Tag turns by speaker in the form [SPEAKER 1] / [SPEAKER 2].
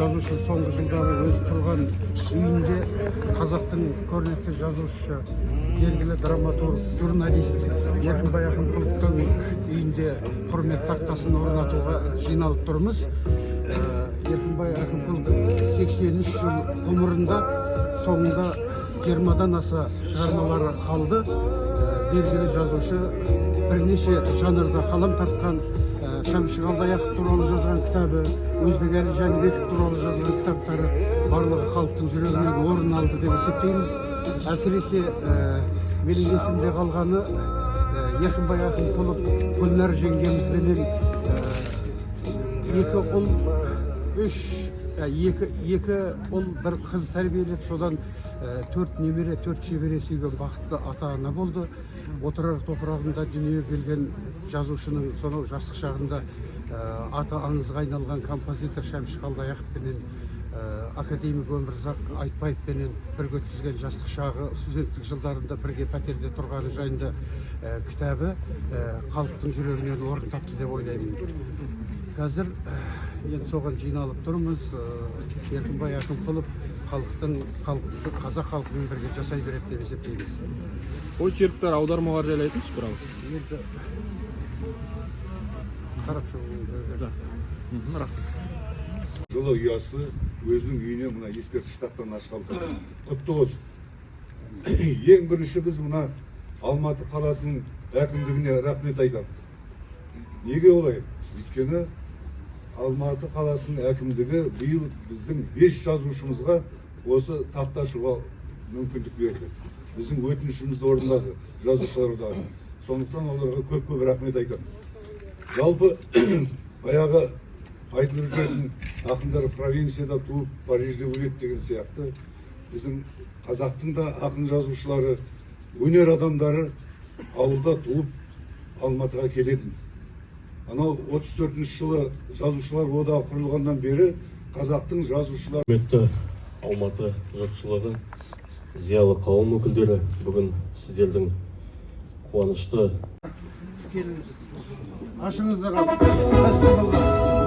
[SPEAKER 1] Жазушы соңғы жылдары өзі тұрған үйінде қазақтың көрнекті жазушысы, белгілі драматург, журналист Еркінбай Ақымқұловтың үйінде құрмет тақтасын орнатуға жиналып тұрмыз. Еркінбай Ақымқұлов 83 жыл ғұмырында соңында 20-дан аса шығармалары қалды. Белгілі жазушы бірнеше жанрда қалам тартқан, Шәмші Қалдаяқов туралы жазған кітабы, Өзбекәлі Жәнібеков туралы жазған кітаптары барлығы халықтың жүрегінен орын алды деп есептейміз. Әсіресе менің есімде қалғаны, Еркінбай Ақымқұлов Гүлнар жеңгемізбенен екі ұл, үш екі ұл, бір қыз тәрбиелеп, содан төрт немере, төрт шөбере сүйген бақытты ата ана болды. Отырар топырағында дүниеге келген жазушының сонау жастық шағында аты аңызға айналған композитор Шәмші Қалдаяқовпенен, академик Өмірзақ Айтбаевпенен бірге өткізген жастық шағы, студенттік жылдарында бірге пәтерде тұрғаны жайында кітабы халықтың жүрегінен орын тапты деп ойлаймын. Қазір енді соған жиналып тұрмыз. Еркінбай Ақымқұлов халықтың, халық, қазақ халқымен бірге жасай береді деп есептейміз.
[SPEAKER 2] Очерктер, аудармалар жайлы айтыңызшы бір ауыз.
[SPEAKER 1] Енді қарап шығу керек.
[SPEAKER 2] Жақсы, рахмет.
[SPEAKER 3] Жылы ұясы, өзінің үйіне мына ескерткіш тақтаны ашқалы тұр. Құтты болсын! Ең бірінші біз мына Алматы қаласының әкімдігіне рахмет айтамыз. Неге олай? Өйткені Алматы қаласының әкімдігі биыл біздің бес жазушымызға осы тақта ашуға мүмкіндік берді, біздің өтінішімізді орындады Жазушылар одағы. Сондықтан оларға көп көп рахмет айтамыз. Жалпы, баяғы айтылып жүретін «ақындар провинцияда туып, Парижде өледі» деген сияқты, біздің қазақтың да ақын жазушылары, өнер адамдары ауылда туып, Алматыға келетін. Анау 34 жылы Жазушылар одағы құрылғаннан бері қазақтың жазушылар
[SPEAKER 4] Құрметті Алматы жұртшылығы, зиялы қауым өкілдері, бүгін сіздердің қуанышты
[SPEAKER 1] Келіңіз, ашыңыздар. Бісміллә.